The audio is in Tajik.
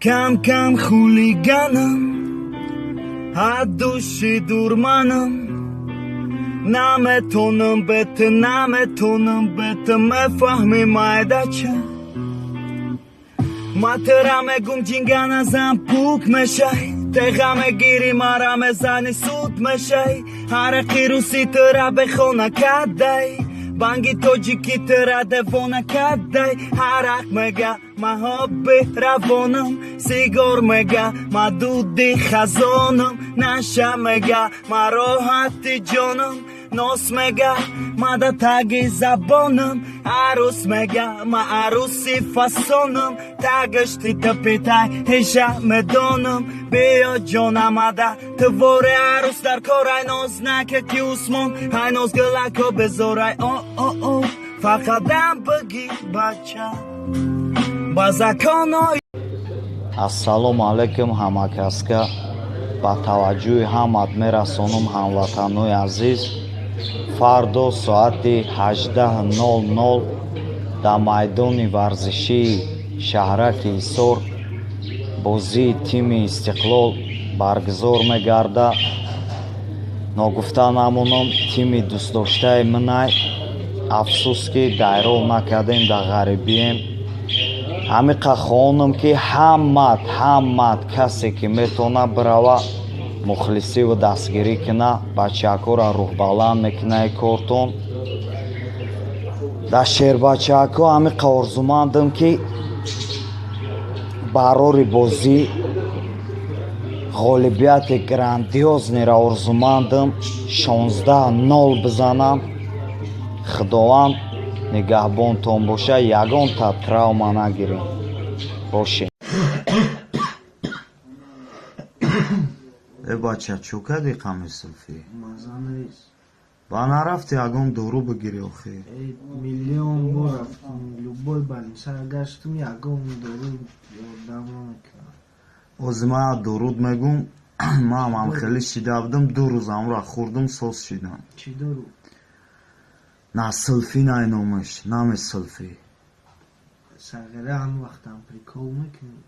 Кам-кам хулиганам, от души дурманам. Наметонам бе ту, наметонам бе ту, мефаҳми, майдача. Ма тура мегум, ҷинга назан, пук мешай. Теға мегирӣ, мара мезани, суд мешай. Ҳарақи русӣ тура бехона кадай, банги тоҷикӣ тура девона кадай. Ҳарақ мега, маҳобби равонам, сигор мега, ма дуди хазонам, наша мега, ма роҳати ҷонам, нос мега, ма да таги забонам, арӯс мега, ма арӯси фасонам. Тагашти тапитай ҳеша медонам. Биё, ҷонамада тувори арӯс дар корай, ноз нака ки Усмон ҳай ноз гилако безорай. О о о, фақат дам бигӣ, бача, ба законои. Ассалому алайкум, ҳамакаска. Ба таваҷҷӯҳи ҳамат мерасонам, ҳамватанои азиз, фардо соати 18:00 дар майдони варзишии шаҳраки Ҳисор бозии тими Истиқлол баргузор мегардад. Ногуфта намонам, тими дӯстдоштаи минай. Афсӯс, ки дайров накардем, дар ғарибием. Ҳамиқа хоҳонам, ки ҳамат касе ки метавонад, бирава, мухлисиву дастгирӣ куна, бачаҳакоро рӯҳбаланд мекуна кортон. Дар шербачаҳако ҳамиқа орзумандам, ки барори бозӣ ғолибияти грандиозный ро орзумандам, 16-0 бизанам. Худованд нигаҳбонтон боша, ягонта травма нагирем, бошем. Э, бача, чӯ кардӣ, қамисулфӣ? Маза нест. Ба нарафти ягон дору бигирӣ охир? Э, миллион бор рафтам, любой больница гаштам, ягон дору ёрдам намекунад. Ози ман доруд мегум, ман ҳам хеле шида будам, 2 рӯз амра хӯрдум, соз шидам. Чӣ дору? На сулфи, най номаш нами сулфи. Сағира, ҳам вақтам прикол мекунӣ.